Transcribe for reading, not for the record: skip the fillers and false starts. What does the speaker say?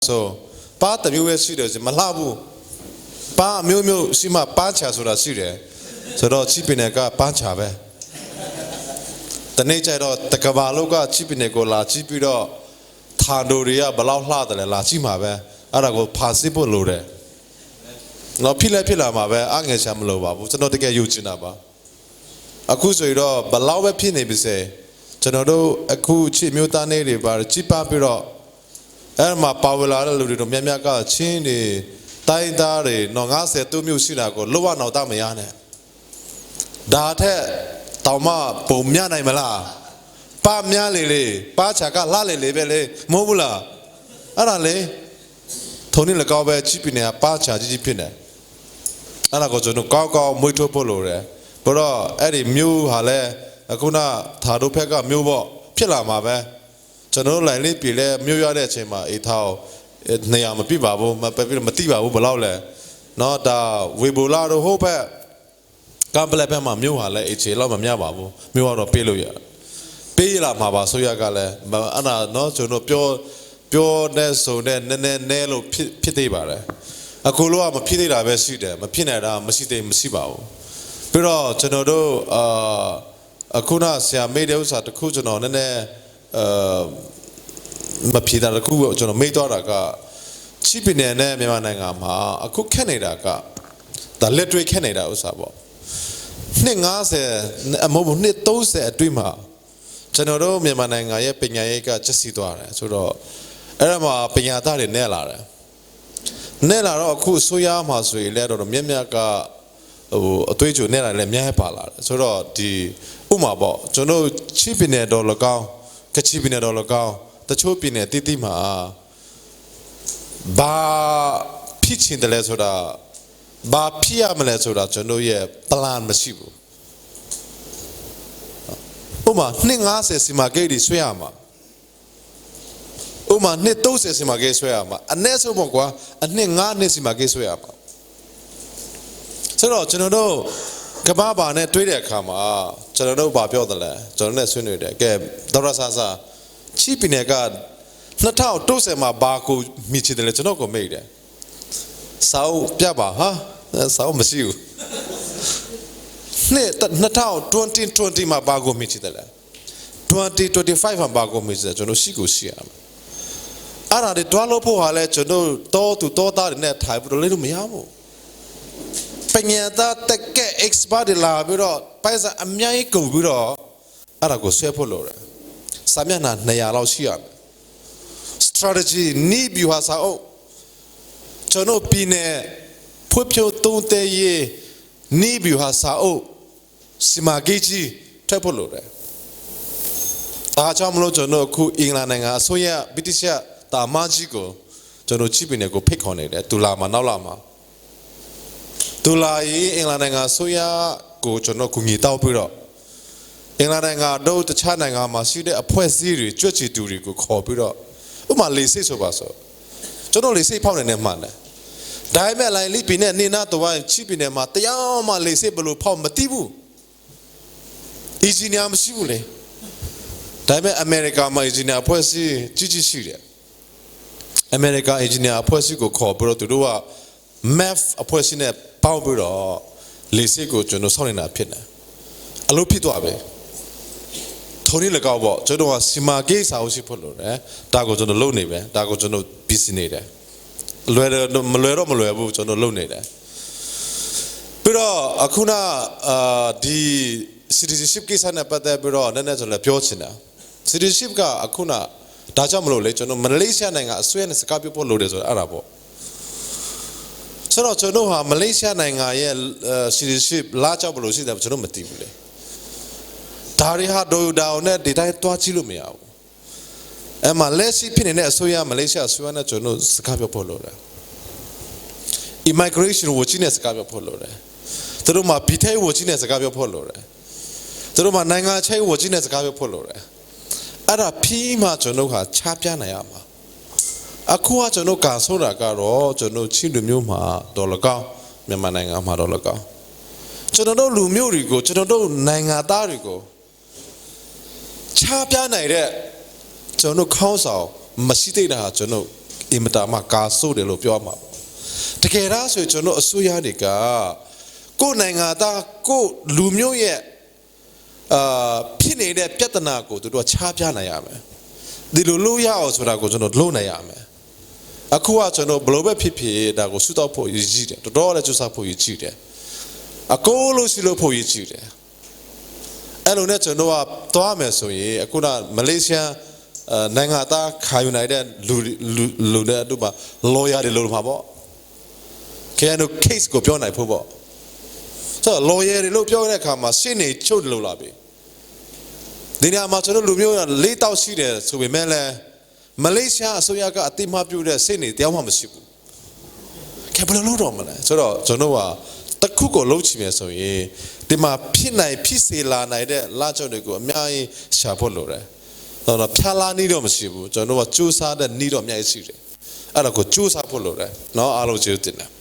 ဆိုပါတမျိုးပဲရှိတယ်မလှဘူးပါအမျိုးမျိုးရှိမှပါချာဆိုတာရှိတယ်ဆိုတော့ချိပင်နယ်ကပါချာပဲတနေ့ကျတော့တကဘာလောကချိပင်နယ်ကိုလာချိပြီးတော့ဌာန်တို့တွေကဘလောက်လှတယ်လဲလာချိမှာပဲအဲ့ဒါကိုဖာစစ်ဖို့လိုတယ်နော်ဖြစ်လဲဖြစ်လာမှာပဲအငယ်ချမလို့ပါဘူးကျွန်တော်တကယ်ယူချင်တာပါအခုဆိုရင်တော့ဘလောက်ပဲဖြစ်နေပါစေကျွန်တော်တို့အခုချိမျိုးသားနေတွေပါချိပပြီးတော့ အဲ့မှာပါဝလာတဲ့လူတွေတို့မြတ်မြတ်ကချင်းတွေတိုင်းသားတွေနော်90သူ့မျိုးရှိတာကိုလောဘနောက်တမရနဲ့ဒါထက်တောင်မပုံမြနိုင်မလားပါမြလေလေပါချာကလှလေလေပဲလေမဟုတ်ဘူးလားအဲ့ဒါလေထုံနေလကောက်ပဲချိပြနေပါချာကြီးကြီးဖြစ်နေအဲ့ဒါကိုကျွန်တော်ကောက်ကောက်မွေးထုတ်ဖို့လိုတယ်ဘလို့တော့အဲ့ဒီမျိုးဟာလဲအခုနဓာတို့ဖက်ကမျိုးပေါ့ဖြစ်လာမှာပဲ ကျွန်တော်တို့လိုင်လေးပြည်လဲမြို့ရတဲ့အချိန်မှာအေးထောက်နေရာမပြပါဘူးမပြပြီးမတိပါဘူးဘလောက်လဲနော်ဒါဝေဘူလာတို့ဟိုဘက်ကမ်ပလက်ဘက်မှာမြို့ဟာလဲအခြေလောက်မမြပါဘူးမြို့ကတော့ပြေးလို့ရပြေးလာမှာပါဆိုရကလည်းအဲ့ဒါနော်ကျွန်တော်ပြောပြောတဲ့ဆိုတဲ့နည်းနည်းနဲလို့ဖြစ်ဖြစ်သေးပါတယ်အခုလို့ကမဖြစ်သေးတာပဲရှိတယ်မဖြစ်နိုင်တာမရှိသေးမရှိပါဘူးပြီးတော့ကျွန်တော်တို့အာအခုနဆရာမေးတဲ့ဥစ္စာတခုကျွန်တော်နည်းနည်းအာ မဖြေတာတခုကိုကျွန်တော်မေ့သွားတာကချိပနယ်နဲ့မြန်မာနိုင်ငံမှာအခုခက်နေတာကဒါလက်တွေ့ခက်နေတာဥစ္စာပေါ့နှစ်90အမဟုတ်ဘူးနှစ်30အတွင်းမှာကျွန်တော်တို့မြန်မာနိုင်ငံရဲ့ပညာရေးကကျက်စီသွားတယ်ဆိုတော့အဲ့ဒါမှာပညာသားတွေနဲ့လာတယ်နဲ့လာတော့အခုဆိုရမှာဆိုရင်လည်းတော့မြက်မြက်ကဟိုအသွေးကြိုနဲ့လာလည်းမြဲပါလာတယ်ဆိုတော့ဒီဥမာပေါ့ကျွန်တော်ချိပနယ်တော်လကောင်းကချင်ပြည်နယ်တော်လကောင်းတချို့ပြည်နယ်တိတိမှာဘာဖြစ်ချင်တယ်လဲဆိုတာဘာဖြစ်ရမလဲဆိုတာကျွန်တော်ရဲ့ plan မရှိဘူးဥမာ250စီမာကိတ်တွေဆွဲရမှာဥမာ230စီမာကိတ်ဆွဲရမှာအနည်းဆုံးပေါ့ကွာအနှစ်9နှစ်စီမာကိတ်ဆွဲရမှာဆိုတော့ကျွန်တော်တို့ကမ္ဘာဘာနဲ့တွေးတဲ့အခါမှာကျွန်တော်တို့ဘာပြောတယ်လဲကျွန်တော်နဲ့ဆွေးနွေးတယ်ကဲဒေါက်တာဆာဆာချိပီနယ်က2030မှာဘာကိုမြည်ချင်တယ်လဲကျွန်တော်ကိုမေ့တယ်စာအုပ်ပြပါဟာစာအုပ်မရှိဘူးနှစ်2020မှာဘာကိုမြည်ချင်တယ်လဲ2025မှာဘာကိုမြည်ချင်တယ်ကျွန်တော်ရှိကိုရှိရမှာအဲ့ဒါတွေတွားလို့ဖို့ဟာလဲကျွန်တော်တောသူတောသားတွေနဲ့ထိုင်ပြီးတော့လည်းမရဘူး ပညာသားတက်ကက် expert တွေလာပြီးတော့ပိုက်စားအများကြီးကုန်ပြီးတော့အဲ့ဒါကိုဆွဲဖို့လိုတယ်စာမျက်နှာ200လောက်ရှိရမယ် strategy နီးဗျူဟာစာအုပ်ကျွန်တော်ပြည်နယ်ဖွံ့ဖြိုးတိုးတက်ရေးနီးဗျူဟာစာအုပ်စီမာကိကြီးထွက်ဖို့လိုတယ်ဒါကြောင့်မလို့ကျွန်တော်အခုအင်္ဂလန်နိုင်ငံအစိုးရဗြိတိရှတာမကြီးကိုကျွန်တော်ချိပြည်နယ်ကိုဖိတ်ခေါ်နေတယ်တူလာမှာနောက်လာမှာ တူလာရင်အင်္ဂလန်နိုင်ငံဆိုရကိုကျွန်တော်ကူညီတောက်ပြီးတော့အင်္ဂလန်နိုင်ငံတို့တခြားနိုင်ငံမှာရှိတဲ့အဖွဲ့အစည်းတွေကြွက်ချီတူတွေကိုခေါ်ပြီးတော့ဥပမာလေစိတ်ဆိုပါဆိုကျွန်တော်လေစိတ်ဖောက်နေနေမှန်တယ်ဒါပေမဲ့လိုင်လီပီနဲ့နေနာတော့ချီပီနဲ့မှာတရားမှလေစိတ်ဘလို့ဖောက်မသိဘူးအင်ဂျင်နီယာမရှိဘူးလေဒါပေမဲ့အမေရိကမှာအင်ဂျင်နီယာအဖွဲ့အစည်းကြီးကြီးရှိတယ်အမေရိကအင်ဂျင်နီယာအဖွဲ့အစည်းကိုခေါ်ပြီးတော့သူတို့က math အဖွဲ့အစည်းနဲ့ပေါင်းပြီးတော့လေစစ်ကိုကျွန်တော်စောင့်နေတာဖြစ်နေအလုပ်ဖြစ်သွားပြီထုံနေလကောက်ပေါ့ကျွန်တော်ကစီမာကိစ္စအုပ်ရှိဖို့လို့တယ်ဒါကိုကျွန်တော်လုပ်နေပဲဒါကိုကျွန်တော်ပြီးစီနေတယ်လွယ်တယ်မလွယ်တော့မလွယ်ဘူးကျွန်တော်လုပ်နေတယ်ပြီးတော့အခုနအာဒီ citizenship ကိစ္စနဲ့ပတ်သက်ပြီးတော့နည်းနည်းကျွန်တော်လည်းပြောချင်တာ citizenship ကအခုနဒါကြောင့်မလို့လေကျွန်တော်မလေးရှားနိုင်ငံအစိုးရနဲ့စကားပြောဖို့လိုတယ်ဆိုတာအဲ့ဒါပေါ့ ဆိုတော့ကျွန်တော်ဟာမလေးရှားနိုင်ငံရဲ့ citizenship လာကြောက်ဘလို့ရှိတယ်ကျွန်တော်မသိဘူးလေဒါတွေဟာဒိုဒါအောင်နဲ့ဒီတိုင်းတွားကြည့်လို့မရဘူးအဲ့မှာလက်ရှိဖြစ်နေတဲ့အစိုးရမလေးရှားအစိုးရနဲ့ကျွန်တော်စကားပြောဖို့လိုတယ် immigration ဝချင်းနဲ့စကားပြောဖို့လိုတယ်သူတို့မှာပြည်ထဲဝချင်းနဲ့စကားပြောဖို့လိုတယ်သူတို့မှာနိုင်ငံချိုးဝချင်းနဲ့စကားပြောဖို့လိုတယ်အဲ့ဒါဖြီးမှကျွန်တော်ဟာချပြနိုင်ရမှာ အခုကကျွန်တော်ကာဆိုတာကတော့ကျွန်တော်ချင်းလူမျိုးမှာတော်လကောင်းမြန်မာနိုင်ငံမှာတော်လကောင်းကျွန်တော်တို့လူမျိုးတွေကိုကျွန်တော်တို့နိုင်ငံသားတွေကိုချပြနိုင်တဲ့ကျွန်တော်ခေါင်းဆောင်မရှိသေးတာဟာကျွန်တော် အင်မတန်မှကာဆိုးတယ်လို့ပြောမှာတကယ်လားဆိုရင်ကျွန်တော်အစိုးရတွေကကိုယ်နိုင်ငံသားကိုလူမျိုးရဲ့အာဖြစ်နေတဲ့ပြဿနာကိုသူတို့ချပြနိုင်ရမယ်ဒီလိုလို့ရအောင်ဆိုတာကိုကျွန်တော်လုပ်နိုင်ရမယ်အခုကကျွန်တော်ဘလို့ပဲဖြစ်ဖြစ်ဒါကိုဆုတောက်ဖို့ရည်ကြီးတယ်တော်တော်လည်းကြိုးစားဖို့ရည်ကြီးတယ်အကိုလို့ရှိလို့ဖို့ရည်ကြီးတယ်အဲ့လိုနဲ့ကျွန်တော်ကသွားမယ်ဆိုရင်အခုနမလေးရှားနိုင်ငံသားခါယူနိုင်တဲ့လူလူလူတဲ့တို့ပါ lawyer တွေလို့မှာပေါ့ခဲတို့ case ကိုပြောနိုင်ဖို့ပေါ့ဆိုတော့ lawyer တွေလို့ပြောတဲ့အခါမှာရှင်းနေချုပ်လို့လာပြီဒီနေရာမှာကျွန်တော်လူမျိုးလေးတောက်ရှိတယ်ဆိုပေမဲ့လည်းမလေးရှားအစိုးရကအတိမပြုတဲ့စိတ်နေတရားမှမရှိဘူးခဲဘယ်လိုလုပ်တော့မလဲဆိုတော့ကျွန်တော်ကတခုကိုလုပ်ချင်မယ်ဆိုရင်ဒီမှာဖြစ်နိုင်ဖြစ်စေလာနိုင်တဲ့လာကြောင့်တွေကိုအများကြီးရှာဖို့လိုတယ်တော့ဖြာလာနေတော့မရှိဘူးကျွန်တော်ကစူးစမ်းတဲ့နေတော့အများကြီးရှိတယ်အဲ့ဒါကိုစူးစမ်းဖို့လိုတယ်နော်အားလုံးကျေးဇူးတင်တယ်။